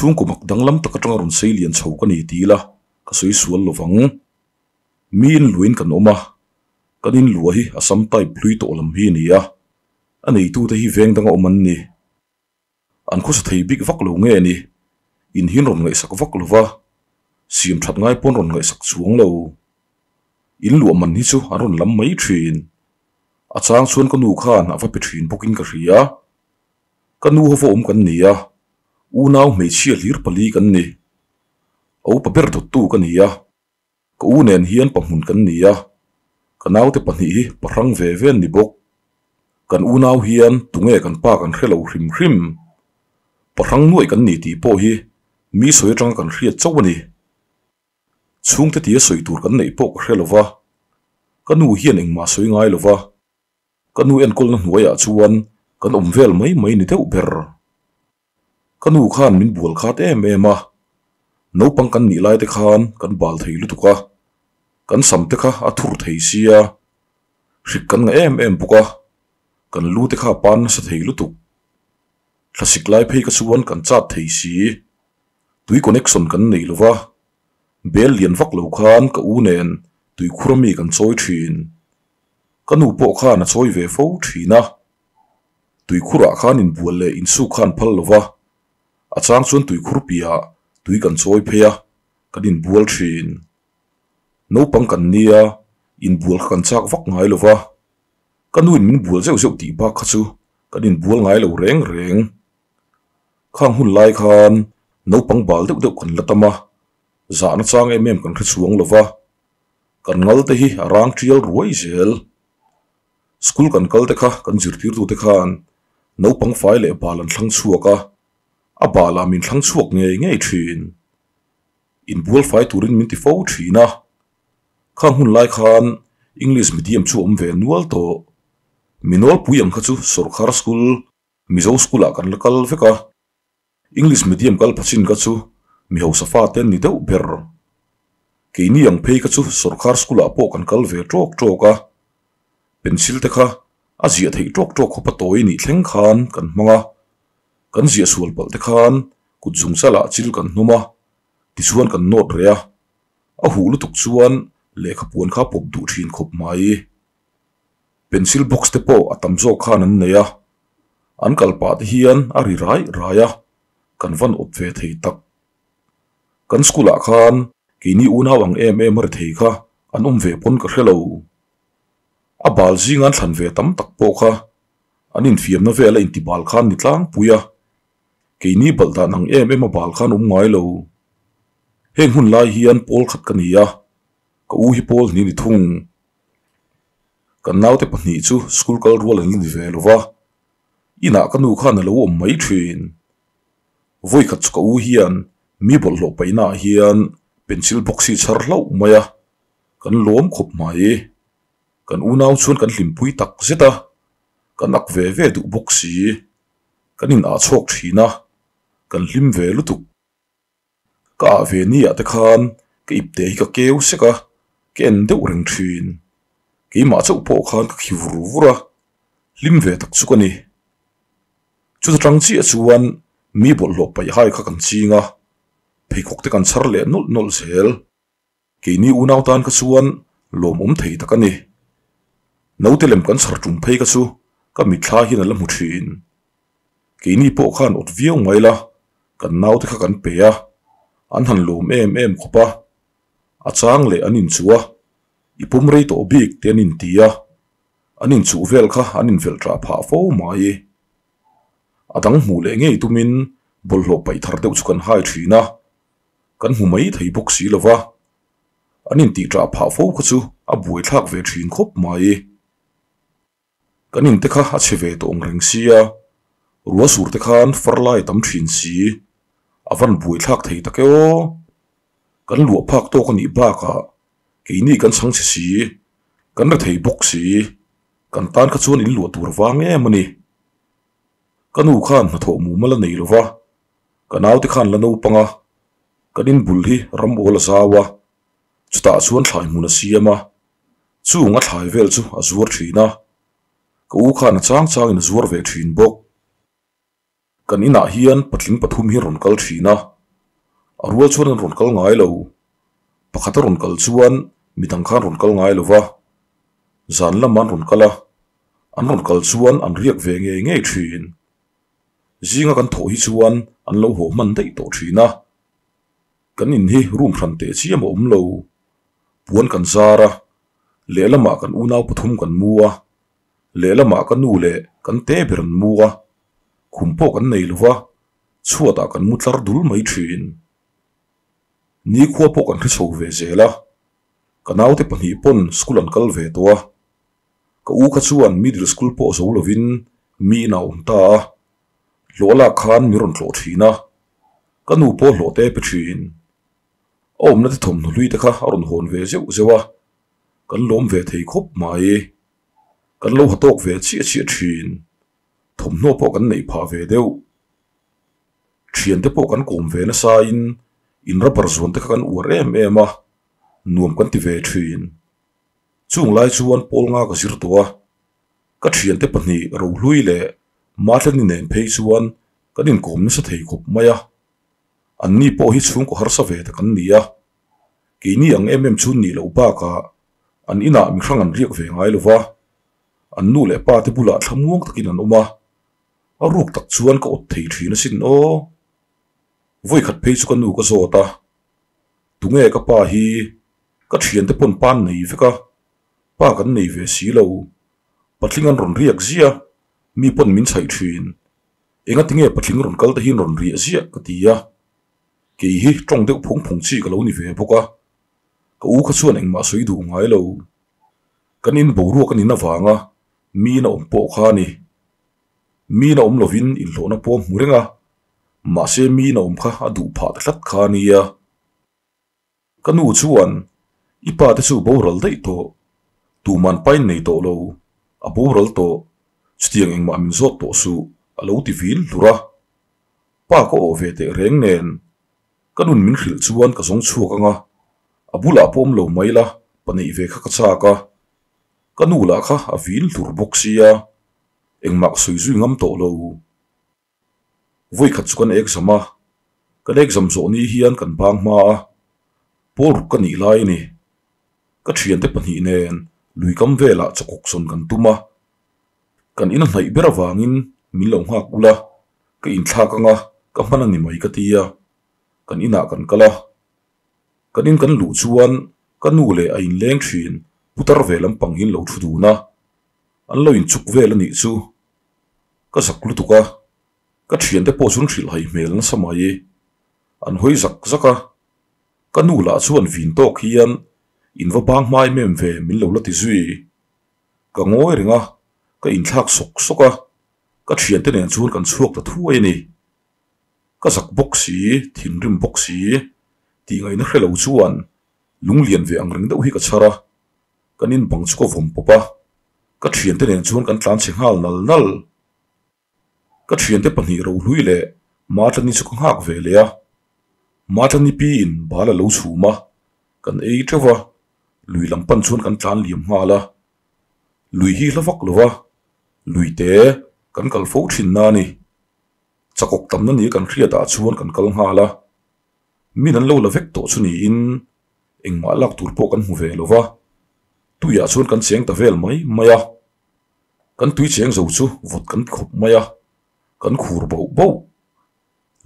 Chhungkaw mak danglam tak atanga rawn sei lian chho ka ni ti ila ka sawi sual lovang. Mi in luain kan awm a, kan in lua hi Assam type hlui tawh lam hi a ni a, a neitute hi veng danga awm an ni. An khawsa thei bik vak lo nge ni? In hian rawn ngaihsak vak lo va, siam that ngai pawn rawn ngaihsak chuang lo. In luah man hi chu an rawn lam mai thin. A chang chuan ka nu khan a va pe thin bawkin ka hria. Ka nu ho va awm kan ni a, unau hmeichhia hlir pali kan ni. A upa ber dawttu ka ni a, ka u nen hian pahmun kan ni a, ka naute pahnih hi pahrang ve ve an ni bawk. Kan unau hian tunge kan pa kan hre lo hrim hrim. Pahrang nuaih kan ni tih pawh hi mi sawi atanga kan hriat chauh a ni. Chhungte tia sawi tur kan neih pawh ka hre lo va, ka nu hian engmah sawi ngai lo va. Ka nu enkawlna hnuaiah chuan kan awm vel mai mai ni deuh ber. Ka nu khan min bual khat em em a, naupang kan nih lai te khan kan bal thei lutuk a, kan sam te kha a thur thei sia, hrik kan ngah em em bawk a, kan lu te kha a pan nasa thei lutuk. Thlasik lai phei ka chuan kan chat thei si, tui connection kan nei lo va, bel lian vak lo khan ka u nen tuikhur ami kan chawi thin. Ka nu pawh khan a chawi ve fo thin a, tuikhurah khan inbual leh insuk khan phal lo va, a chang chuan tuikhur piahah tui kan chawi phei a, kan inbual thin. Naupang kan nia, inbual kha kan chak vak ngai lo va, ka nuin min bual zeuh zeuh tih bak kha chu kan inbual ngai lo reng reng. Khang hun lai khan naupang bal deuh deuh kan la tam a, zahna chang em em kan hre chhuang lo va, Kan ngal te hi a rang tial ruai zel. School kan kal te kha kan zirtirtute khan naupang fai leh bal an thlang chhuak a, a balah min thlang chhuak ngei ngei thin. Inbual fai turin min ti fo thin a. Khang hun lai khan English medium chu awm ve nual tawh. Mi nawlpui ang kha chu sawrkhar school, Mizo school ah kan la kal vek a. English medium kal phachin ka chu mi hausa fate an ni deuh ber. Keini ang phei kha chu sawrkhar school ah pawh kan kal ve tawk tawk a, pencil te kha a ziah theih tawk tawk khawp a tawi nih thleng khan kan hmang a, kan ziah sual palh te khan kut zung chalah chil kan hnawm a, tichuan kan nawt reh a, a huh lutuk chuan lehkha puan kha pawp duh thin khawp mai. Pencil box te pawh a tam zawk khan an nei a, an kal pah te hian a ri rai rai a, kan van awp ve thei tak. Kan school ah khan keini unau ang em em a ri thei kha an awm ve pawn ka hre lo. A bal zinga an thlan ve tam tak pawh kha an infiamna vel a inti bal khan ni tlangpui a, keini balh dan ang em em a bal khan awm ngai lo. Heng hun lai hian pawl khat ka ni a, ka u hi pawl hnih ni thung. Kan naute pahnih chu school kal rual an la ni ve lo va, inah ka nu khan a lo awm mai thin. Vawi khat chu ka u hian mi bawlhhlawh paihnaah hian pencil box hi chhar hlauh mai a, kan lawm khawp mai. Kan unau chuan kan hlimpui tak zet a, kan ak ve ve duh bawk si. Kan inah chhawk thin a, kan hlim ve lutuk. Ka ah ve ni ah te khan ka ip te hi ka keu sek a, ka en deuh reng thin. Keimah chauh pawh khan ka khi vur vur a, hlim ve tak chu ka ni. Chuta tang chiah chuan mi bawlhhlawh paih hai kha kan ching a, pheikhawk te kan chhar leh nawlh nawlh zel. Keini unau tan kha chuan lawmawm thei tak a ni. Naute lem kan chhar tum phei kha chu ka mitthla hian a la hmu thin. Keini pawh khan awt viau mai la, kan naute kha kan pe a, an han lawm em em khawp a. A chang leh an inchuh a, i pum rei tawh bik te an inti a, an inchuh vel kha an invelh ṭah phah fo mai. A dang hmuh leh ngei tumin bawlhhlawh paih thar deuh chu kan hai ṭhin a. Kan hmu mai thei bawk si lo va, an intih ṭah phah fo kha chu a buaithlak ve ṭhin khawp mai. Kan inte kha a chhe ve tawh ang reng sia, rua sur te khan far lai tam ṭhin si, a van buaithlak thei tak e aw. Kan luah phak tawk a nih bakah keini kan chhang chhe si, kan re thei bawk si, kan tan kha chuan in luah tur vang em a ni. Ka nu khan hnathawh mumal a nei lo va, Ka naute khan la naupang a, kan inbul hi ram awl a zau a, chutah chuan thlai hmun a siam a, chung a thlai vel chu a zuar thin a, ka u khan a chang changin a zuar ve thin bawk. Kan inah hian patling pathum hi rawn kal thin a. A rual chuan an rawn kal ngai lo. Pakhat a rawn kal chuan midang khan rawn kal ngai lo va, zan lamah an rawn kal a, an rawn kal chuan an riak ve ngei ngei thin. Zinga kan thawh hi chuan an lo haw hman daih tawh thin a. Kan in hi room hran teh chiam a awm lo. Puan kan zar a, lehlamah kan unau pathum kan mu a, lehlamah ka nu leh kan te ber an mu a, khum pawh kan nei lo va, chhuatah kan mu tlar dul mai thin. Nikhua pawh kan hre chho ve zel a, ka naute pahnih pawn school an kal ve tawh a, ka u kha chuan middle school pawh zo lovin mi inah a awm ta a, hlawh lak khan mi rawn tlawh thin a, ka nu pawh hlawh te pe thin. A awmna te thawmhnaw hlui te kha a rawn hawn ve zeuh zeuh a, kan lawm ve thei khawp mai. Kan lo ha tawk ve chiah chiah thin, thawmhnaw pawh kan neih phah ve deuh. Thiante pawh kan kawm ve nasa in in rubber zuan te kha kan uar em em a, nuam kan ti ve thin. Chung lai chuan pawl nga ka zir tawh a, ka thiante pahnih Rohlui leh Matlani nen phei chuan kan inkawm nasa thei khawp mai a. Anni pawh hi chhungkaw harsa ve tak an ni a, keini ang em em chu nih loh bakah an inah mihrang an riak ve ngai lo va, an nu leh pa te bulah thlamuang takin an awm a. A ruk tak chuan ka awt thei thin asin aw. Vawikhat phei chu ka nu ka zawt a, Tunge ka pa hi ka thiante pawn pan nei vek a, pa kan nei ve si lo. Patling an rawn riak ziah, mi pawn min chhaih thin. Enga tinge patling rawn kal te hian rawn riah ziah ka ti a. Kei hi tawng deuh phung phung chi ka lo ni ve bawk a. Ka u kha chuan engmah sawi duh ngai lo. Kan in boruak a nin avanga miin a awm pawh kha a ni. Miin a awm lovin inhlawhna pawh a hmu reng a, mahse miin a awm kha a duh phah ta tlat kha a nia. Ka nu chuan, I pa te chu boral daih tawh, tuman pain nei tawh lo, a boral tawh, chutiang engmah min zawt tawh suh, a lo ti vil hlur a. Pa ka awh ve teh reng nen, ka nun min hrilh chuan ka zawng chhuak ang a, a bulah pawh awm lo mai la, pa neih ve kha ka chak a. Ka nu lah kha a vil hlur bawk sia, engmah ka sawi zui ngam tawh lo. Vawikhat chu kan exam a, kan exam zawh ni hian kan bang hma a, pawl ruk ka nih lai a ni. Ka thiante pahnih nen lui kam velah chawkawk sawn kan tum a, kan in a hnaih ber avangin min lo nghak ula, ka inthlak anga ka hman a ni mai ka ti a, kan inah kan kal a. Kan in kan luh chuan ka nu leh a inleng thin putar ve lampang hi an lo thu dun a, an lo inchuk vel a nih chu. Ka zak lutuk a, ka thiante pawh chuan hrilh hai hmel nasa mai. An hawi zak zak a, ka nu lah chuan vin tawk hian in va bang hmai em em ve min lo la ti zui. Ka ngawi reng a, ka inthlak sawk sawk a, ka thiante nen chuan kan chhuak ta thuai a ni. Ka zak bawk si, thinrim bawk si, tih ngaihna hre lo chuan lunglian ve ang reng deuh hi ka chhar a, kan in bang chu ka vawm pawp a, ka thiante nen chuan kan tlan chhe nghal nal nal. Ka thiante pahnih Rohlui leh Matlani chu ka nghak ve leh a, Matlani piin bal a lo chhum a, kan ei teuh a, lui lam pan chuan kan tlan liam nghal a. Lui hi hla vak lo va, lui te kan kal fo thin na a ni. Chakawk tamna ni kan hriatah chuan kan kal nghal a, min an lo la vek tawh chu niin engmah lak tur pawh kan hmu ve lo va, tuiah chuan kan cheng ta vel mai mai a, kan tui cheng zo chu vawt kan ti khawp mai a, kan khur boh boh.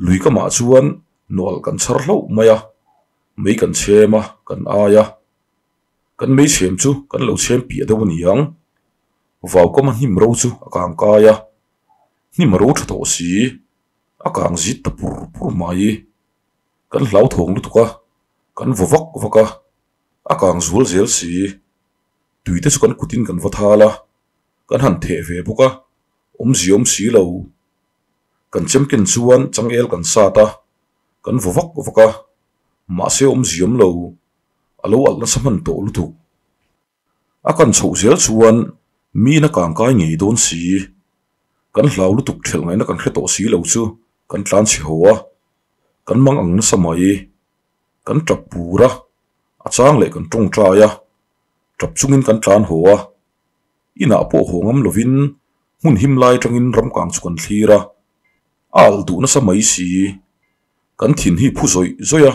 Lui kamah chuan nawlh kan chhar hlauh mai a, mei kan chhem a, kan ai a, kan mei chhem chu kan lo chhem piah deuh a ni ang, vau kama hnim ro chu a kang kai a, hnim a ro tha tawh si, a kang zit ta pur pur mai. Kan hlauthawng lutuk a, kan vaw vak vak a, a kang zual zel si. Tui te chu kan kutin kan va thal a, kan han theh ve bawk a, awmzia awm si lo. Kan chemken chuan changel kan sat a, kan vaw vak vak a, mahse awmzia awm lo, a lo alh nasa hman tawh lutuk. A kan chhoh zel chuan miin a kangkai ngei dawn si. Kan hlau lutuk thelh ngaihna kan hre tawh si lo chu kan tlan chhe haw a, kan mang ang nasa mai. Kan tap pur a, a chang leh kan tawngtai a, tap chungin kan tlan haw a. Inah pawh haw ngam lovin hmun him lai atangin ramkang chu kan thlir a, a alh duh nasa mai si. Kan thin hi phu zawih zawih a,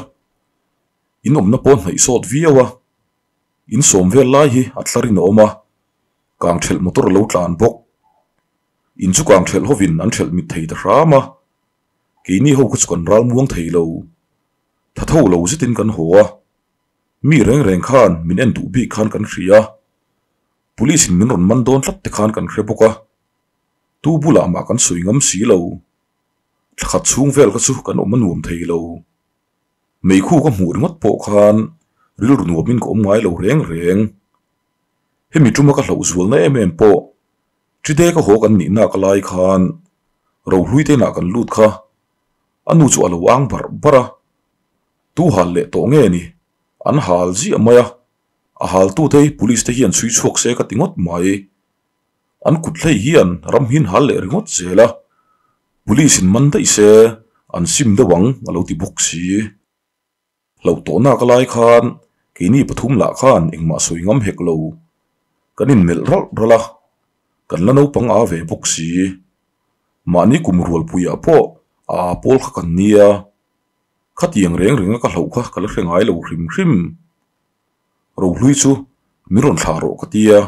in awmna pawh hnaih sawt viau a, in sawm vel lai hi a tlarin a awm a, kang thelh motor a lo tlan bawk. In chu kang thelh hovin an thelh mit thei ta hram a, keini ho kha chu kan ral muang thei lo. Tha tho lo zetin kan haw a, mi reng reng khan min en duh bik khan kan hria. Police in min rawn man dawn tlat te khan kan hre bawk a, tu bulah mah kan sawi ngam si lo. Thla khat chhung vel kha chu kan awm a nuam thei lo. Meikhu ka hmuh ringawt pawh khan rilru nuamin ka awm ngai lo reng reng. Hemi tuma ka hlauh zualna em em pawh Chite ka haw kan nihna ka lai khan Rohlui te inah kan lut kha a nu chu a lo ang barh barh a, tu hal leh tawh nge ni an hal ziah mai a, a haltute hi police te hian chhui chhuak se ka ti ngawt mai. An kut hlei hian ram hin hal leh ringawt zel a, police in man daih se an sim deuh ang a lo ti bawk si. Hlauh tawhna ka lai khan keini pathum lah khan engmah sawi ngam hek lo. Kan inmelh ralh ralh a, kan la naupang a ve bawk si. Mahni kum rualpuiah pawh a aa pawl kha kan nia. Khatiang reng renga ka hlauh kha ka la hre ngai lo hrim hrim. Rohlui chu min rawn thlah rawh ka ti a,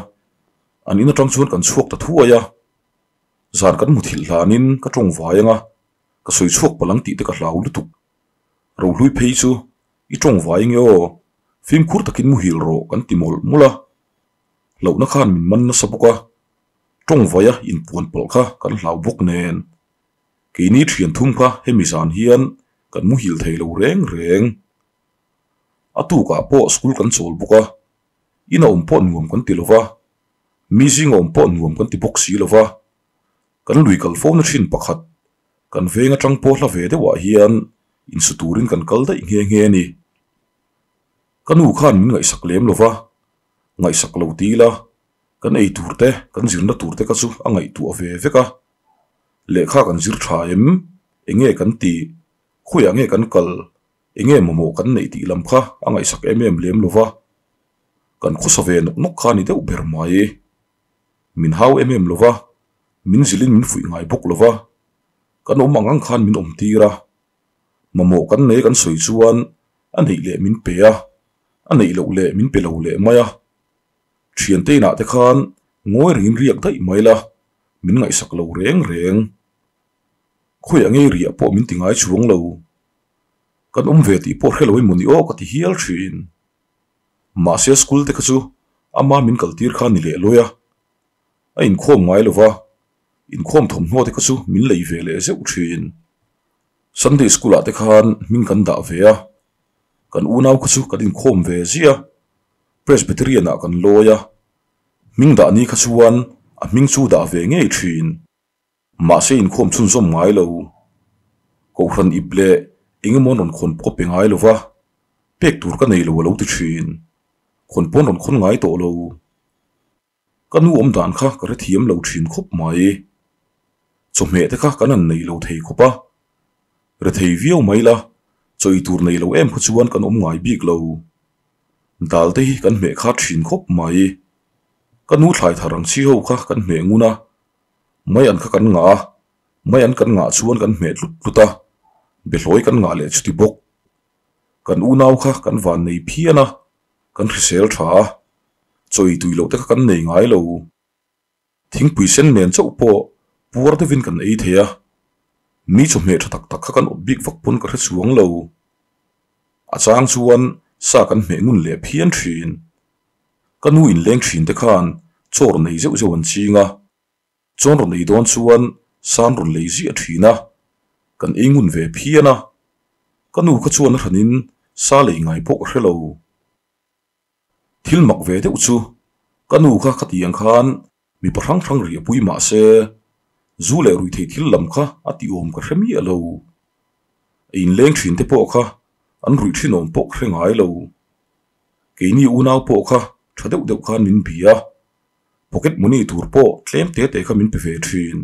an in atang chuan kan chhuak ta thuai a. Zan kan muthilh hlanin ka tawng vai anga ka sawi chhuak palh ang tih te ka hlau lutuk. Rohlui phei chu i tawng vai nge aw, fimkhur takin muhil rawh kan ti mawlh mawlh a. Hlauhna khan min man nasa bawk a, tawng vaia inpuan palh kha kan hlau bawk nen. Keini thian thum kha hemi zan hian kan muhil thei lo reng reng. A tukah pawh school kan chawl bawk a, in a awm pawh nuam kan ti lo va, mi zing a awm pawh nuam kan ti bawk si lo va. Kan lui kal fo na thin pakhat, kan veng atang pawh hla ve deuhah hian insu turin kan kal daih nghe nghe a ni. Ka nu khan min ngaihsak lem lo va, ngaihsak lo ti ila kan ei tur te, kan zirna tur te kha chu a ngaihtuah ve vek a. Lehkha kan zir tha em? Enge kan tih? Khawiah nge kan kal? Enge mamawh kan neih tih lam kha a ngaihsak em em lem lo va, kan khawsa ve nawk nawk kha a ni deuh ber mai. Min hau em em lo va, min zilhin min fuih ngai bawk lo va, kan awm ang ang khan min awm tir a. Mamawh kan nei kan sawi chuan a neih leh min pe a, a neih loh leh min pe lo leh mai a. Thiante inah te khan ngawi rengin riak daih mai la, min ngaihsak lo reng reng. Khawiah ngei riah pawh min ti ngai chuang lo. Kan awm ve tih pawh hre lo emaw ni aw ka ti hial thin. Mahse school te kha chu ama min kal tir kha ni leh lawi a. A inkhawm ngai lo va, inkhawm thawmhnaw te kha chu min lei ve leh zeuh thin. Sunday school ah te khan hming kan dah ve a, kan unau kha chu kan inkhawm ve ziah a, Presbyterian ah kan lawi a, hming dah ni kha chuan a hming chu dah ve ngei thin. Mahse inkhawm chhunzawm ngai lo. Kohhran ip leh eng emaw an rawn khawn pawh pe ngai lo va, pek tur ka nei lo a lo ti thin. Khawn pawh an rawn khawn ngai tawh lo. Ka nu awm dan kha ka hrethiam lo thin khawp mai. Chawhmeh te kha kan han nei lo thei khawp a. Rethei viau mai la, chaw ei tur nei lo em kha chuan kan awm ngai bik lo. Dal te hi kan hmeh khat thin khawp mai. Ka nu thlai thar ang chi ho kha kan hmeh ngun a, Mai an kha kan ngah a, mai an kan ngah chuan kan hmeh tlut tlut a, behlawi kan ngah leh chuti bawk. Kan unau kha kan van nei phian a, kan hrisel tha a, chawi tui loh te kha kan nei ngai lo. Thingpui sen nen chauh pawh puar deuhin kan ei thei a, mi chawhmeh tha tak tak kha kan awp bik vak pawn ka hre chuang lo. A chang chuan sa kan hmeh ngun leh phian thin. Ka nu inleng thin te khan chaw rawn ei zeuh zeuh an ching a, chawn rawn ei dawn chuan san rawn lei ziah thin a, kan ei ngun ve phian a, ka nu kha chuan a hranin sa lei ngai pawh ka hre lo. Thil mak ve deuh chu ka nu kha khatiang khan Mipa hrang hrang rih a pui mah se, zu leh ruihtheih thil lam kha a tih awm ka hre miah lo. A inleng thin te pawh kha an ruih thin awm pawh ka hre ngai lo. Keini unau pawh kha tha deuh deuh khan min bia a, pocket money tur pawh tlem te te kha min pe ve thin.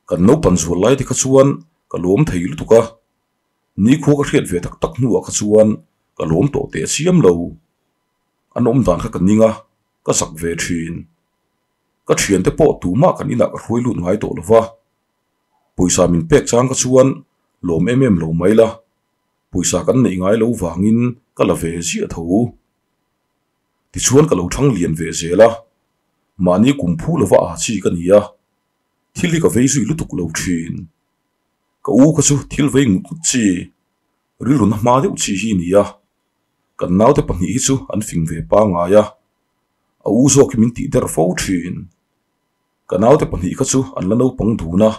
Kan naupan zual lai te kha chuan ka lawm thei lutuk a, nikhua ka hriat ve tak tak hnuah kha chuan ka lawm tawh teh chiam lo. An awm dan kha ka ning a. Ka zak ve thin. Ka thiante pawh tumah kan inah ka hruai lut ngai tawh lo va. Pawisa min pek chang ka chuan Lawm em em lo mai la, pawisa kan neih ngai lo vangin ka la ve ziah tho. Tichuan ka lo thang lian ve zel a, mahni kum phu lova aa chi ka ni a, thil hi ka vei zui lutuk lo thin. Ka u kha chu thil vei ngut ngut chi, rilru na hma deuh chi hi a ni a, kan naute pahnih hi chu an fing ve pangngai a, a u zawk hi min tih der fo thin. Ka naute pahnih kha chu an la naupang dun a,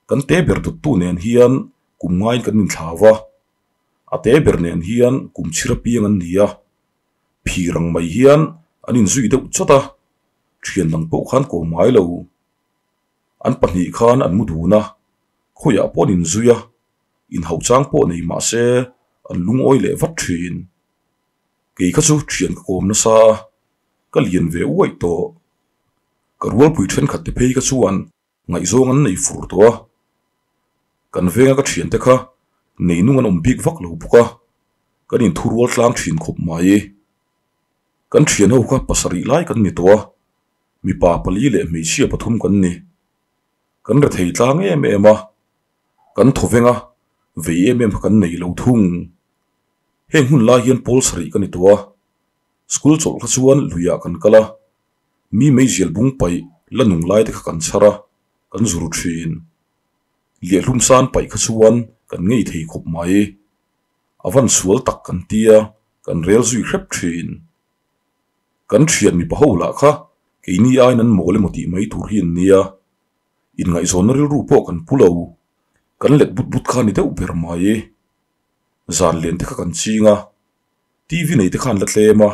kan te ber dawttu nen hian kum ngaiin kan inthlau a, a te ber nen hian kum chhir apiang an ni a, phir ang mai hian an inzui deuh chawt a, thian dang pawh khan kawm ngai lo. An pahnih khan an mu dun a, khawiah pawh an inzui a, inhauh chang pawh nei mah se an lungawi leh vat thin. Kei kha chu thian ka kawm nasa a, ka lian ve uaih tawh. Ka rualpui thenkhat te phei kha chuan ngaihzawng an nei fur tawh a, kan venga ka thiante kha neinung an awm bik vak lo bawk a, kan inthurual tlang thin khawp mai. Kan thian ho kha pasarih lai kan ni tawh a, mipa pali leh hmeichhia pathum kan ni. Kan rethei tlang em em a, kan thaw venga vei em em kha kan nei lo thung. Heng hun lai hian pawl sarih ka ni tawh a, school chawlh kha chuan luiah kan kal a, Mi meizial bung paih la nung lai te kha kan chhar a, kan zur thin. Liahlum san paih kha chuan kan ngei thei khawp mai. A van sual tak kan tia kan rel zui hrep thin. Kan thian mipa ho lah kha keini aiin an mawl emaw tih mai tur hi an nia. Inngaihzawnna rilru pawh kan pu lo. Kan let but but kha ni deuh ber mai. Zan len te kha kan ching a, TV nei te kha an la tlem a.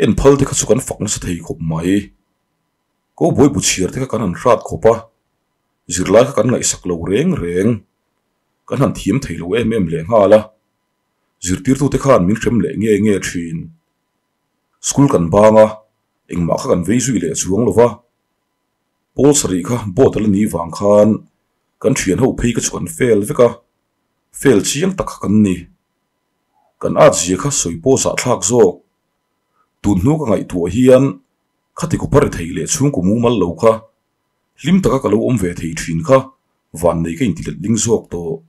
En phal te kha chu kan fak nasa thei khawp mai. Cowboy bu chhiar te kha kan han hrat khawp a, zirlai kha kan ngaihsak lo reng reng. Kan han thiam thei lo em em leh nghal a, zirtirtute khan min hrem leh nge nge thin. School kan bang a, engmah kha kan vei zui leh chuang lo va. Pawl sarih kha board a la ni vang khan kan thian ho phei kha chu kan fail vek a, fail chiang tak kha kan ni. Kan at zia kha sawi pawh zahthlak zawk. Tun hnu ka ngaihtuah hian khati kawpa ri thei leh chhungkaw mumal lo kha hlim taka ka lo awm ve thei thin kha vannei ka inti let ling zawk tawh.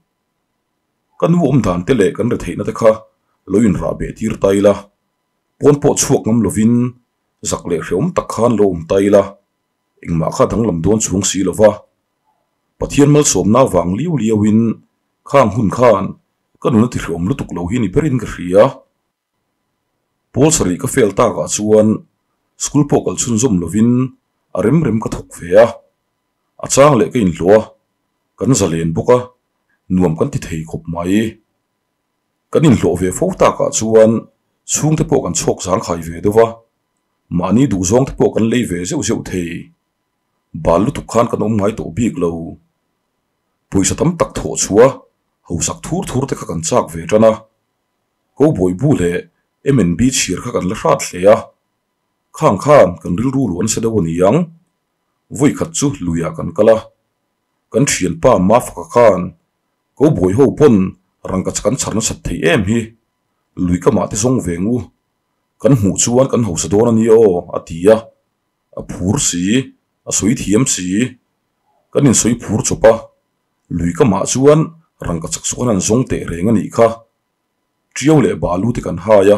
Ka nu awm dan te leh kan ri theihna te kha lo inrah beh tir ta ila, pawn pawh chhuak ngam lovin zak leh hrehawm tak khan lo awm ta ila, engmah kha danglam dawn chhung si lova Pathian malsawmna vang liau liauin khang hun khan Ka nuna ti hreawm lutuk lo hi ni berin ka hria. Pawl sarih ka fail takah chuan school pawh kal chhunzawm lovin a rem rem ka thawk ve a. A chang leh ka inhlawh a, kan zalen bawk a, nuam kan ti thei khawp mai. Kan inhlawh ve fo takah chuan chhungte pawh kan chhawk zangkhai ve deuh a, mahni duhzawngte pawh kan lei ve zeuh zeuh thei. Bal lutuk khan kan awm ngai tawh bik lo. Pawisa tam tak thawh chhuah hausak thur thur te kha kan chak ve tan a. Cowboy bu leh MNB chhir kha kan la hrat hle a. Khang khan kan rilru lu an sa deuh a ni ang. Vawi khat chu luiah kan kal a. Kan thianpa Mafaka khan Cowboy ho pawn rangkachak an chhar nasat thei em hi. Lui ka mah te zawng ve ngu. Kan hmuh chuan kan hausa dawn a nia aw a ti a. A phur si, a sawi thiam si. Kan insawi phur chawp a, lui ka mah chuan rangkachak chu kan han zawng teh reng a nih kha. Tiau leh balu te kan hai a,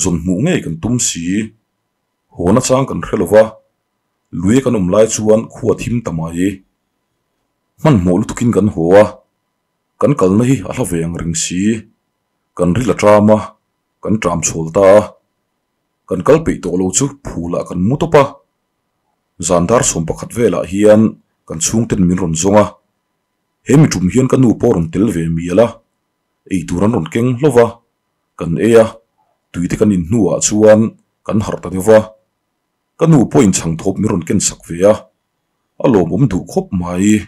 zawn hmuh ngei kan tum si. Haw nachang kan hre lo va, lui a kan awm lai chuan khua thim ta mai. Hmanhmawh lutukin kan haw a, kan kalna hi a hla ve ang reng si. Kan ril a ṭam a, kan ṭam chhawl ta a. Kan kal peih tawh lo chu phulah kan mu tawp a, zan dar 11 velah hian kan chhungten min rawn zawng a, he mi tum hian ka nu pawh rawn tel ve mial a, eitur an rawn keng hlauh va, kan ei a, tui te kan in hnuah chuan kan harh ta deuh va, ka nu pawhin chhangthawp min rawn ken sak ve a, a lawmawm duh khawp mai.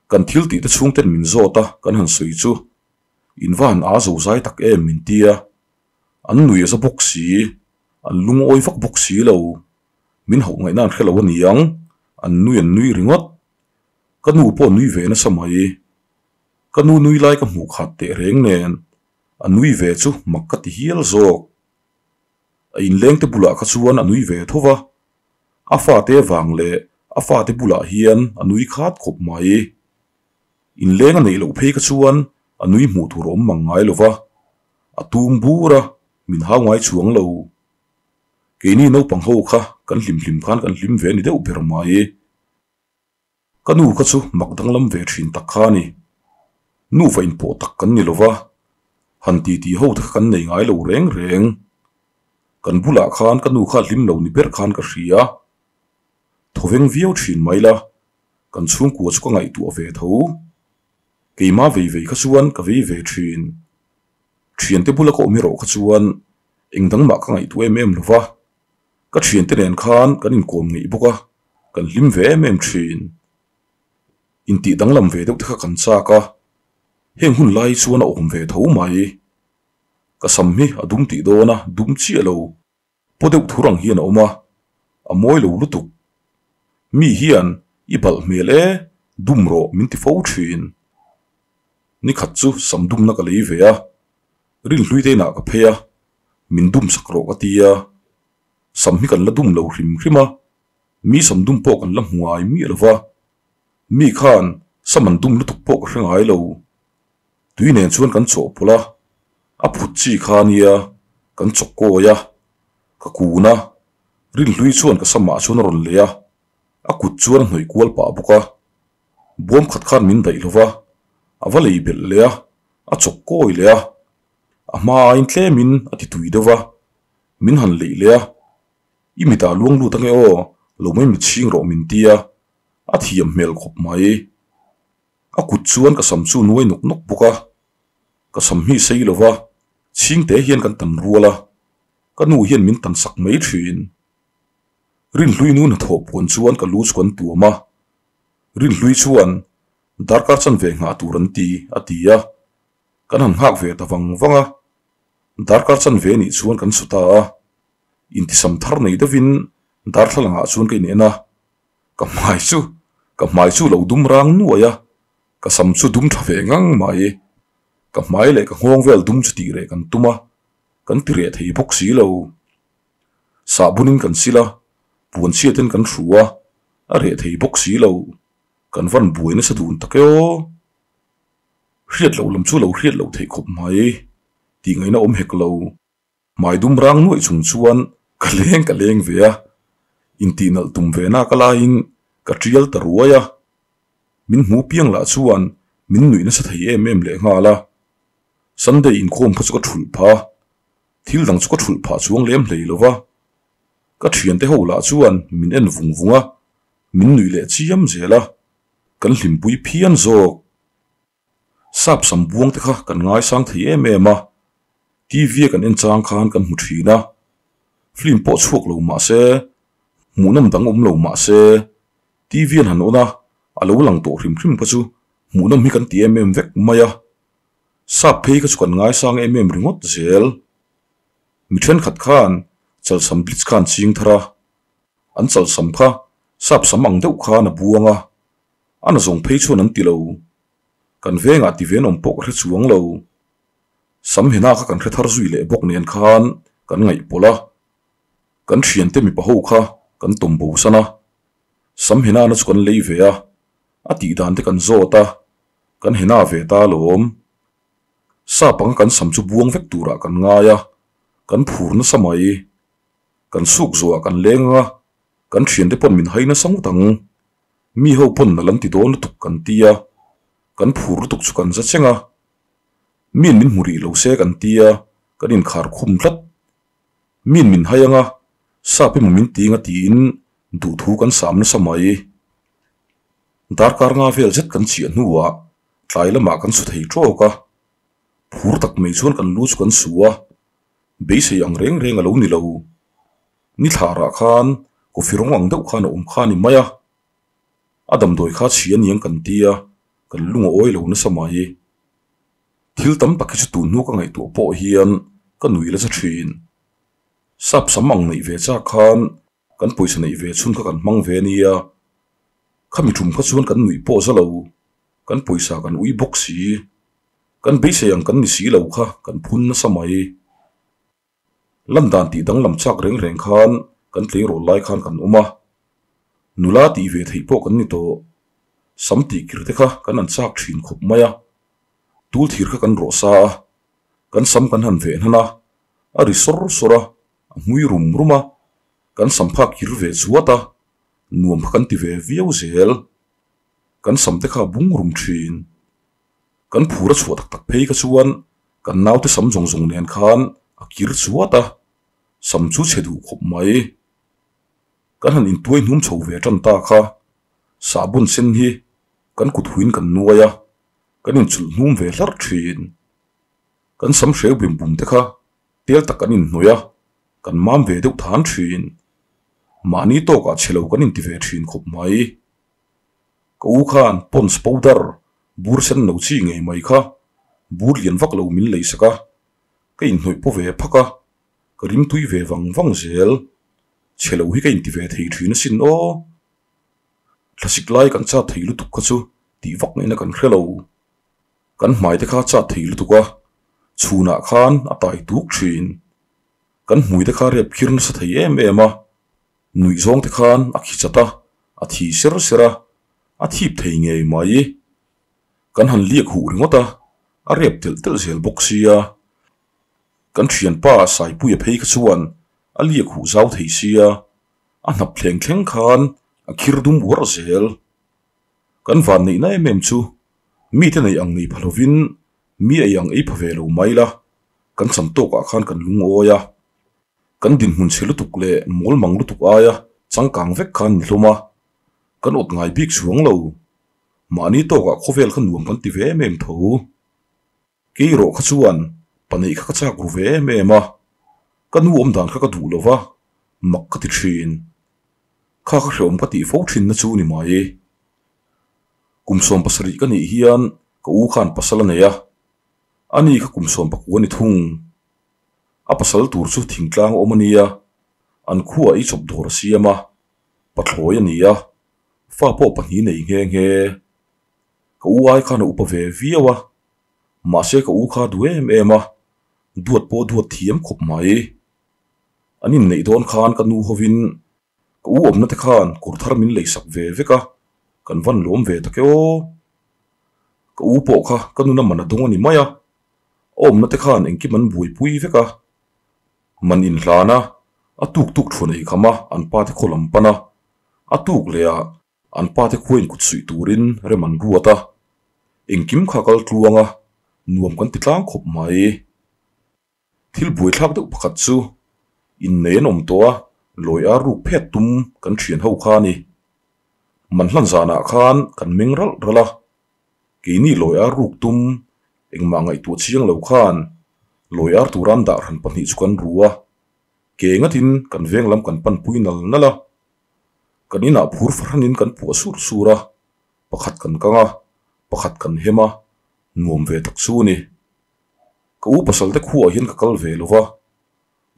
Kan thil tih te chhungten min zawt a, kan han sawi chu in va han a zo zai tak em min ti a, an nui a za bawk si, an lungawi vak bawk si lo, min hauh ngaihna an hre lo a ni ang, an nui an nui ringawt. Ka nu pawh nui ve nasa mai. Ka nu nui lai ka hmuh khat teh reng nen, a nui ve chu mak ka ti hial zawk. A inlengte bulah kha chuan a nui ve tho va, A fate vang leh a fate bulah hian a nui khat khawp mai. Inleng a neih loh phei kha chuan a nui hmuh tur a awm mang ngai lo va, a tum bur a, min hau ngai chuang lo. Keini naupang ho kha kan hlim hlim khan kan hlim ve a ni deuh ber mai. Ka nu kha chu mak danglam ve thin tak kha a ni. Nufa inpawh tak kan ni lo va, han titi ho te kha kan nei ngai lo reng reng. Kan bulah khan ka nu kha a hlim lo ni ber khan ka hria. Thawveng viau thin mai la, kan chhungkua chu ka ngaihtuah ve tho. Keimah vei vei kha chuan ka vei ve thin. Thiante bula ka awm erawh kha chuan eng dang mah ka ngaihtuah em em lo va, ka thiante nen khan kan inkawm ngeih bawk a, kan hlim ve em em thin. Intih danglam ve deuh te kha kan chak a, heng hun lai chuan a awm ve tho mai. Ka sam hi a dum tih dawn a, dum chiah lo. Paw deuh thur ang hian a awm a, a mawi lo lutuk. Mi hian i balh hmel e, dum rawh min ti fo thin. Nikhat chu sam dumna ka lei ve a, rinhlui te inah ka phei a, min dum sak rawh ka ti a. Sam hi kan la dum lo hrim hrim a, mi sam dum pawh kan la hmu ngai miah lo va, mi khan sam an dum lutuk pawh ka hre ngai lo. Tui nen chuan kan chawhpawlh a, a phut chi kha nia kan chawk kawi a, ka kun a, rinhlui chuan ka samah chuan a rawn lei a, a kut chuan a hnawih kual pah bawk a, bawm khat khan min daih lo va, a va lei belh leh a, a chawk kawi leh a, a hma aiin tlemin a ti tui deuh va, min han leih leh a, i mitah luang lut ange aw, lo mai mit chhing rawh min ti a, a thiam hmel khawp mai. A kut chuan ka sam chu nuai nawk nawk bawk a, ka sam hi sei lo va, chhingte hian kan tan rual a, ka nu hian min tan sak mai thin. Rinhlui nu hnathawh puan chuan ka lu chu kan tuam a, Rinhlui chuan darkar chanve nghah tur an ti a ti a, kan han nghak ve ta vang vang a, darkar chanve nih chuan kan su ta a, intisam thar nei deuhin darthlalangah chuan ka inen a. Ka hmai chu, ka hmai chu lo dum rang nuai a, ka sam chu dum tha ve ngang mai. Ka hmai leh ka nghawng vel dum chu tih reh kan tum a, kan ti reh thei bawk si lo. Sahbunin kan sil a, puanchhia ten kan hru a, a reh thei bawk si lo. Kan van buai nasa dun tak e aw. Hriat loh lam chu lo hriat loh theih khawp mai, tih ngaihna awm hek lo. Hmai dum rang nuaih chung chuan ka leng ka leng ve a, intih nalh tum ve nak a laiin ka tial ta ruai a. Min hmu piang lah chuan min nuih nasa thei em em leh nghal a. Sunday inkhawm kha chu ka thulh phah a, thil dang chu ka thulh phah chuang lem hlei lo va. Ka thiante ho lah chuan min en vung vung a, min nuih leh chiam zel a, kan hlimpui phian zawk. Sap sam buang te kha kan ngaisang thei em em a, TV a kan en chang khan kan hmu thin a, film pawh chhuak lo mah se, hmuhnawm dang awm lo mah se, TV an han on a, a lo lang tawh hrim hrim kha chu hmuhnawm hi kan ti em em vek mai a, sap phei kha chu kan ngaisang em em ringawt zel. Mi thenkhat khan chalsam blitz khan ching thar a, an chalsam kha sap sam ang deuh khan a buang a, A na zawng phei chuan an ti lo. Kan vengah ti ve an awm pawh ka hre chuang lo. Sam hena kha kan hre thar zui leh bawk nen khan kan ngaihpawlh a. Kan thiante mipa ho kha kan tawm bo san a. Sam hena na chu kan lei ve a, a tih dan te kan zawt a, kan hena ve ta alawm. Sap anga kan sam chu buang vek turah kan ngai a, kan phur nasa mai. Kan suk zawhah kan leng ang a, kan thiante pawn min hai nasa ngawt ang. Mi ho pawn nal an ti dawn lutuk kan ti a, kan phur lutuk chu kan za cheng a. Miin min hmu rih lo se kan ti a, kan inkhar khum tlat. Miin min hai ang a, sap emaw min ti anga tiin duhthu kan sam nasa mai. Darkar nga vel zet kan chiah hnuah tlai lamah kan su thei tawk a, phur tak mai chuan kan lu chu kan su a, beisei ang reng reng a lo ni lo. Ni thlarah khan coffee rawng ang deuh khan a awm kha a ni mai a, a damdawi kha chhi a niang kan ti a, kan lung a awi lo nasa mai. Thil tam tak hi chu tun hnu ka ngaihtuah pawh hian ka nui la za thin. Sap sam ang neih ve chak khan kan pawisa neih ve chhun kha kan hmang ve nia, khami tum kha chuan kan nuih pawh za lo, kan pawisa kan ui bawk si, kan beisei ang kan ni si lo kha kan phun nasa mai. Lan dan tih danglam chak reng reng khan kan tleirawl lai khan kan awm a, nula tih ve theih pawh kan ni tawh. Sam tih kir te kha kan han chak thin khawp mai a, tul thir kha kan rawh sa a, kan sam kan han veh hnan a, a ri sawr sawr a, a hmui rum rum a, kan sam kha a kir ve chuat a, nuam kha kan ti ve viau zel. Kan sam te kha a bung rum thin. Kan phur a chhuah tak tak phei kha chuan kan naute sam zawng zawng nen khan a kir chuat a, sam chu chhe duh khawp mai. Kan han intuai hnum chho ve tan ta kha, sahbawn sen hi kan kut huin kan nuai a, kan inchulh hnum ve hlarh thin. Kan sam hreu bim bum te kha tel tak kan inhnawih a, kan mam ve deuh than thin. Mahni tawkah chhe lo kan inti ve thin khawp mai. Ka u khan Pond's powder bur sen lo chi ngei mai kha bur lian vak lo min leisak a, ka inhnawih paw ve phak a, ka rimtui ve vang vang zel. Chhe lo hi ka inti ve thei thin asin aw. Thlasik lai kan chat thei lutuk kha chu tih vak ngaihna kan hre lo. Kan hmai te kha chat thei lutuk a, chhunah khan a tai tuk thin. Kan hmui te kha rep khir nasa thei em em a, nuih zawng te khan a khi chat a, a thi ser ser a, a thip thei ngei mai. Kan han liak huh ringawt a, a rep telh telh zel bawk sia. Kan thianpa Saipuia phei kha chuan a liak huh zau thei sia, a hnap thleng thleng khan a khir dum uar zel. Kan van neihna em em chu mite nei ang nei pha lovin mi ei ang ei pha ve lo mai la, kan cham tawkah khan kan lungawi a. Kan dinhmun chhe lutuk leh mawl mang lutuk aia changkang vek khan ni hlawm a, kan awt ngai bik chuang lo. Mahni tawkah khawvel kha nuam kan ti ve em em tho. Kei erawh kha chuan paneih kha ka chak ru ve em em a, ka nu awm dan kha ka duh lo va, mak ka ti thin. Kha ka hrehawm ka tih fo thin na chu ni mai. Kum 17 ka nih hian ka u khan pasal a nei a, ani kha kum 19 a ni thung. A pasal tur chu thingtlang awm a nia, an khuaah ei chawp dawr a siam a, pathlawi a ni a, fa pawh pahnih nei nghe nghe. Ka u ai khan a upa ve viau a, mahse ka u kha duh em em a, duat pawh duat thiam khawp mai. An inneih dawn khan ka nu hovin ka u awmna te khan kawr thar min lei sak ve vek a, kan van lawm ve tak e aw. Ka u pawh kha ka nuna man a dawng a ni mai a, a awmna te khan engkim an buaipui vek a. Man inhlan a, a tuk tuk thuan ei kham a an pa te khaw lam pan a, a tuk leh ah An pa te khuain kut suih turin rem an ruat a, engkim kha kal tluang a, nuam kan ti tlang khawp mai. Thil buaithlak deuh pakhat chu innei an awm tawh a, lawi ar ruk phet tum kan thian ho kha a ni. Man hlan zanah khan kan meng ralh ralh a, keini lawi ar ruk tum engmah ngaihtuah chiang lo khan lawi ar tura an dah hran pahnih chu kan ru a, ke ngatin kan veng lam kan panpui nal nal a. Kan inah phur fahranin kan puah sur sur a, pakhat kan kang a, pakhat kan hem a, nuam ve tak chu a ni. Ka u pasal te khuaah hian ka kal ve lo va,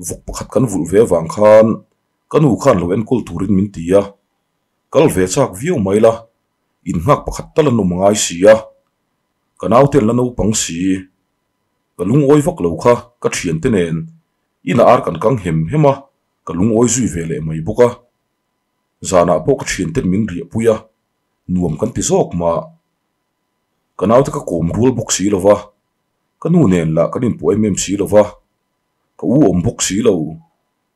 vawk pakhat kan vulh ve avang khan ka nu khan lo enkawl turin min ti a, kal ve chak viau mai la, innghak pakhat tal an awm a ngai si a, ka naute an la naupang si. Ka lungawi vak lo kha ka thiante nen inah ar kan kang hem hem a, Ka lungawi zui ve leh mai bawk a, zanah pawh ka thianten min riahpui a, nuam kan ti zawk mah. Ka naute ka kawm rual bawk si lo va, ka nu nen lah kan inpawh em em si lo va, ka u awm bawk si lo,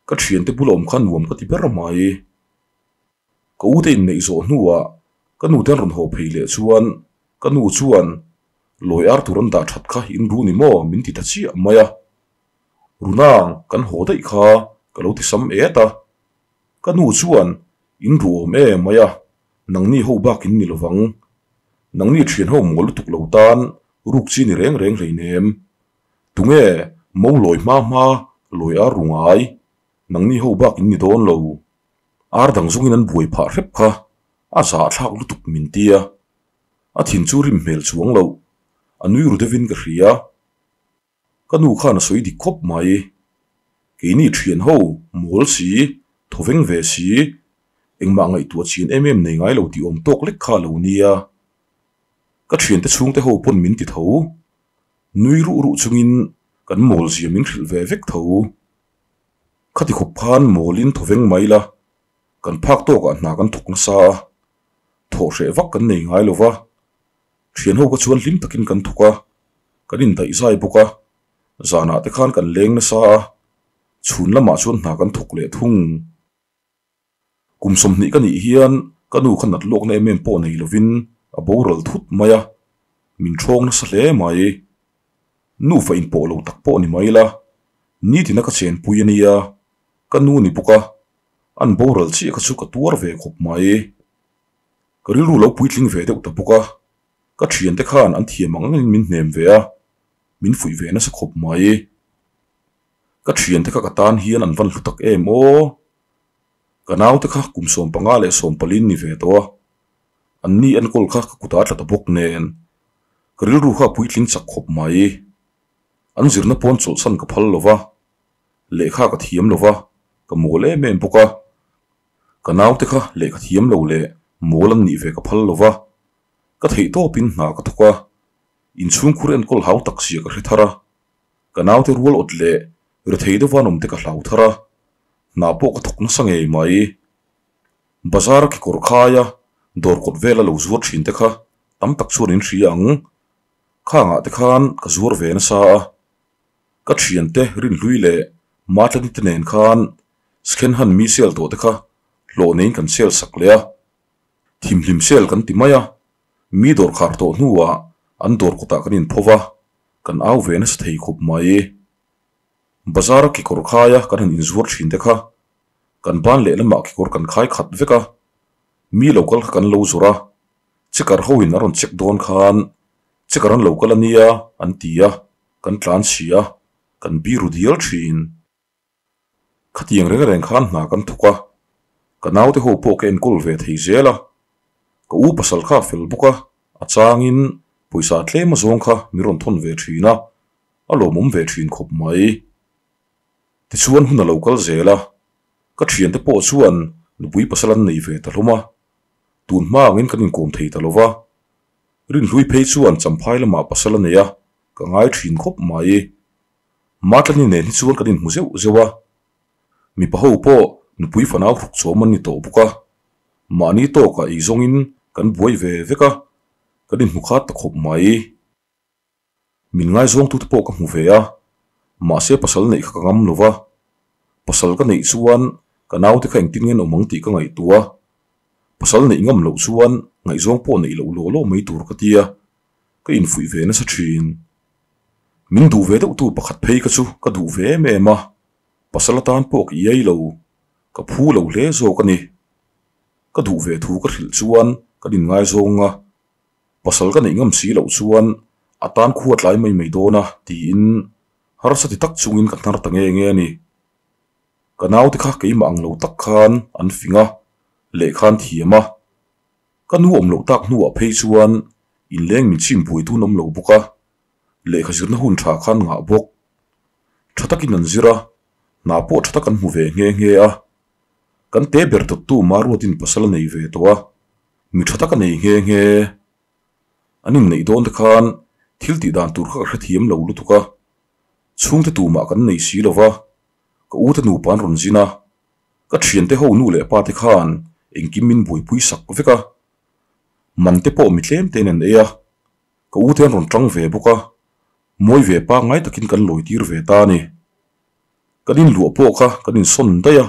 ka thiante bula awm kha nuam ka ti ber mai. Ka u te inneih zawh hnuah ka nu te an rawn haw phei leh chuan ka nu chuan lawi ar tur an dah that kha in ru ni maw min ti ta chiah mai a. Runang kan haw daih kha ka lo ti sam et a. Ka nu chuan in ru awm e mai a, nangni ho bak in ni lovang. Nangni thian ho mawl lutuk lo tan ruk chi ni reng reng hleinem. Tunge mo lawi hma hma lawi ar ru ngai, nangni ho bak in ni dawn lo. Ar dang zawngin an buai phah hrep kha a zahthlak lutuk min ti a, a thin chu rim hmel chuang loh, a nui ru deuhin ka hria. Ka nu khan a sawi dik khawp mai. Keini thian ho, mawl si, thawveng ve si, engmah ngaihtuah chin em em nei ngai lo tih awm tawk lek kha a lo nia. Ka thiante chhungte ho pawn min ti tho. Nui ruh ruh chungin kan mawl zia min hrilh ve vek tho. Khati khawp khan mawlin thawveng mai la, kan phak tawkah hna kan thawk nasa a. Thawh hreh vak kan nei ngai lo va, thian ho kha chuan hlim takin kan thawk a, kan indaih zai bawk a, zanah te khan kan leng nasa a, chhun lamah chuan hna kan thawk leh thung. Kum 20 ka nih hian ka nu kha nat lawkna em em pawh nei lovin a boral thut mai a, min thawng nasa hle mai. Nufa inpawh lo tak pawh ni mai la, nitina ka chenpui a nia, ka nu ni bawk a, an boral chiah kha chu ka tuar ve khawp mai. Ka rilru lo puitling ve deuh ta bawk a, ka thiante khan an thiam ang angin min hnem ve a, min fuih ve nasa khawp mai. Ka thiante kha ka tan hian an van hlu tak em aw. Ka naute kha kum 15 leh 14 ni ve tawh a, an ni enkawl kha ka kutah a tla ta bawk nen, ka rilru kha a puitling chak khawp mai. An zirna pawn chawlhsan ka phal lo va, lehkha ka thiam lo va, ka mawl em em bawk a. Ka naute kha lehkha thiam lo leh mawl an nih ve ka phal lo va, ka theih tawpin hna ka thawk a, inchhungkhur enkawl hau tak zia ka hre thar a, ka naute rual awt leh rethei deuh an awm te ka hlau thar a, hna pawh ka thawk nasa ngei mai. Bazar a kekawr khaia dawr kawt vela lo zuar thin te kha tam tak chuan in hria ang, khangah te khan ka zuar ve nasa a. Ka thiante Rinhlui leh Matlani te nen khan Skhenhan mi sel tawh te kha hlawh neiin kan sel sak leh a, thimhlim sel kan ti mai a, mi dawr khar tawh hnuah an dawr kawtah kan inpho va, kan au ve nasa thei khawp mai. Bazar a kekawr khaia kan han inzuar thin te kha kan ban lehlamah kekawr kan khai khat vek a, mi lo kal kha kan lo zawrh a, checker hoin a rawn check dawn khan checker an lo kal a nia an ti a, kan tlan chhi a, kan biru dial thin. Khatiang reng reng khan hna kan thawk a, ka naute ho pawh ka enkawl ve thei zel a, ka u pasal kha a fel bawk a, a changin pawisa tlem azawng kha min rawn thawn ve thin a, a lawmawm ve thin khawp mai. Tichuan hun a lo kal zel a, ka thiante pawh chuan nupui pasal an nei ve ta hlawm a, tun hma angin kan inkawm thei ta lo va, Rinhlui phei chuan Champhai lamah pasal a nei a, ka ngai thin khawp mai. Matlani nen hi chuan kan inhmu zeuh zeuh a, mipa ho pawh nupui fanau hruk chawm an ni tawh bawk a, mahni tawkah eizawngin kan buai ve vek a, kan inhmu khat ta khawp mai. Min ngaizawngtute pawh ka hmu ve a, mahse pasal neih kha ka ngam lo va, pasal ka neih chuan ka naute kha engtin nge an awm ang tih ka ngaihtuah a, pasal neih ngam loh chuan ngaihzawng pawh neih loh law law mai tur ka ti a, ka infuih ve nasa thin. Min duh ve deuhtu pakhat phei kha chu ka duh ve em em a, pasal atan pawh ka iai lo, ka phu lo hle zawk a ni. Ka duh ve thu ka hrilh chuan kan inngaizawng a, pasal ka neih ngam si loh chuan a tan khua tlai mai mai dawn a tiin harsa ti tak chungin ka hnar ta nge nge a ni. Ka naute kha keimah ang lo tak khan an fing a, lehkha an thiam a. Ka nu awm loh tak hnuah phei chuan inleng min chim buai tun awm lo bawk a, lehkha zirna hun tha khan ngah bawk. Tha takin an zir a, hna pawh tha tak an hmu ve nghe nghe a. Kan te ber dawttu Maruatin pasal a nei ve tawh a, mi tha tak a nei nghe nghe. An inneih dawn te khan thil tih dan tur kha ka hrethiam lo lutuk a, chhungte tumah kan nei si lo va, ka u te nupa an rawn zin a, ka thiante ho nu leh pa te khan engkim min buaipui sak vek a, man te pawh mi tlem tein an ei a, ka u te an rawn tang ve bawk a, mawi ve pangngai takin kan lawi tir ve ta a ni. Kan inluah pawh kha kan insawn daih a,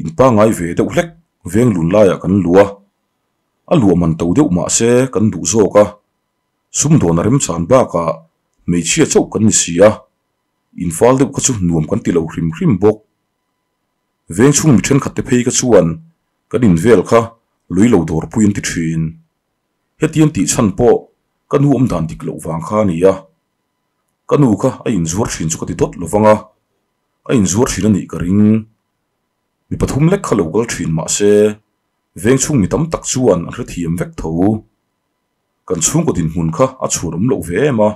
in pangngai ve deuh hlek veng lun laiah kan luh a, a luah man to deuh mah se kan duh zawk a, sumdawn a remchan bakah hmeichhia chauh kan ni si a, infal deuh kha chu nuam kan ti lo hrim hrim bawk. Veng chhung mi thenkhat te phei kha chuan kan in vel kha lui lo dawrpui an ti thin. Hetiang tih chhan pawh ka nu awm dan dik loh vang kha a ni a, ka nu kha a inzuar thin chu ka ti dawt lo vang a, a inzuar thin a nih ka ring. Mi pathum lek kha lo kal thin mah se veng chhung mi tam tak chuan an hrethiam vek tho. Kan chhungkaw dinhmun kha a chhuan awm loh ve em a,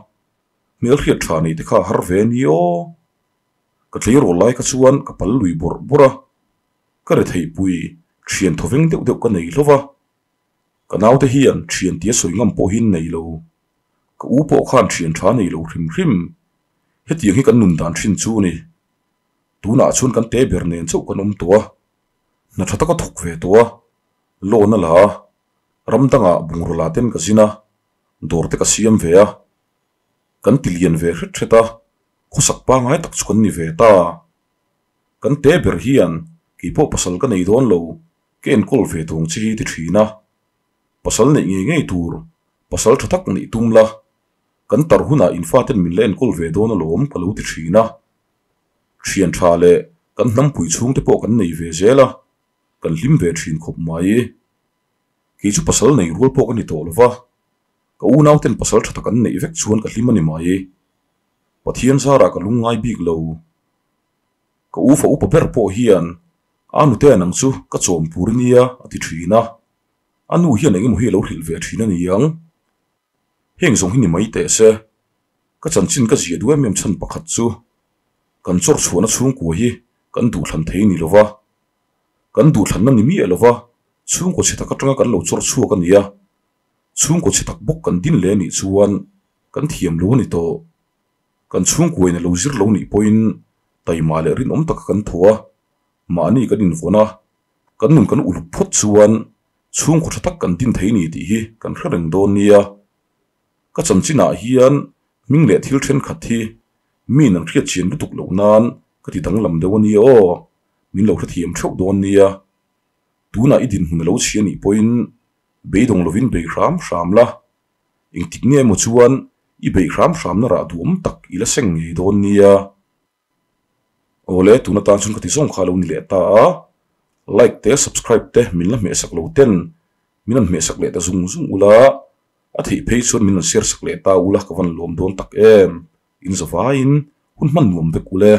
hmelhriat tha nei te kha a har ve a ni aw. Ka tleirawl lai kha chuan ka pal lui bawrh bawrh a, ka retheihpui thian thawveng deuh deuh ka nei hlauh va. Ka naute hian thian tia sawi ngam pawh hi an nei lo. Ka u pawh khan thian tha nei lo hrim hrim. Hetiang hi kan nun dan thin chu a ni. Tunah chuan kan te ber nen chauh kan awm tawh a, hna tha taka thawk ve tawh a, loan a la a. Ram dangah bungraw la ten ka zin a, dawr te ka siam ve a. Kan ti lian ve hret hret a, khawsak pangai tak chu kan ni ve ta. Kan te ber hian keipawh pasal ka nei dawn lo, ka enkawl ve tawng che hi ti thin a. Pasal neih ngei ngei tur, pasal tha tak neih tum la, kan tar hunah in faten min la enkawl ve dawn alawm ka lo ti thin a. Thian tha leh kan hnampui chhungte pawh kan nei ve zel a, kan hlim ve thin khawp mai. Kei chu pasal nei rual pawh ka ni tawh lo va, ka unauten pasal tha tak an neih vek chuan ka hlim a ni mai. Pathian zarah ka lungngai bik lo. Ka ufa upa ber pawh hian a nute nang chu ka chawm pur nia a ti thin a, a nu hian engemaw hi a lo hrilh ve thin a ni ang. Heng zawng hi ni mai teh se, ka chanchin ka ziah duh em em chhan pakhat chu kan chawr chhuahna chhungkua hi kan duhthlan thei ni lova, kan duhthlanna ni miah lova chhungkaw chhe tak atanga kan lo chawr chhuak a ni a, chhungkaw chhe tak bawk kan din leh a nih chuan kan thiam lo a ni tawh. Kan chhungkuain a lo zir lo nih pawhin taima leh rinawm taka kan thaw a, mahni kan invawn a, kan nun kan uluk phawt chuan chhungkaw tha tak kan din thei ni tih hi kan hre reng dawn nia. Ka chanchinah hian hming leh thil thenkhat hi miin an hriat chian lutuk loh nan ka ti danglam deuh a nia aw, min lo hrethiam theuh dawn nia. Tunah i dinhmun a lo chhia nih pawhin beidawng lovin bei hram hram la, Engtik nge emaw chuan i beih hram hramna rah duhawm tak i la seng ngei dawn nia. Awle, tun atan chuan ka ti zawng kha a lo ni leh ta a, like te subscribe te min la hmehsak lo ten min han hmehsak leh ta zung zung ula, a theih phei chuan min han share sak leh ta ula ka van lawm dawn tak em. In zavaiin hun hman nuam vek ule.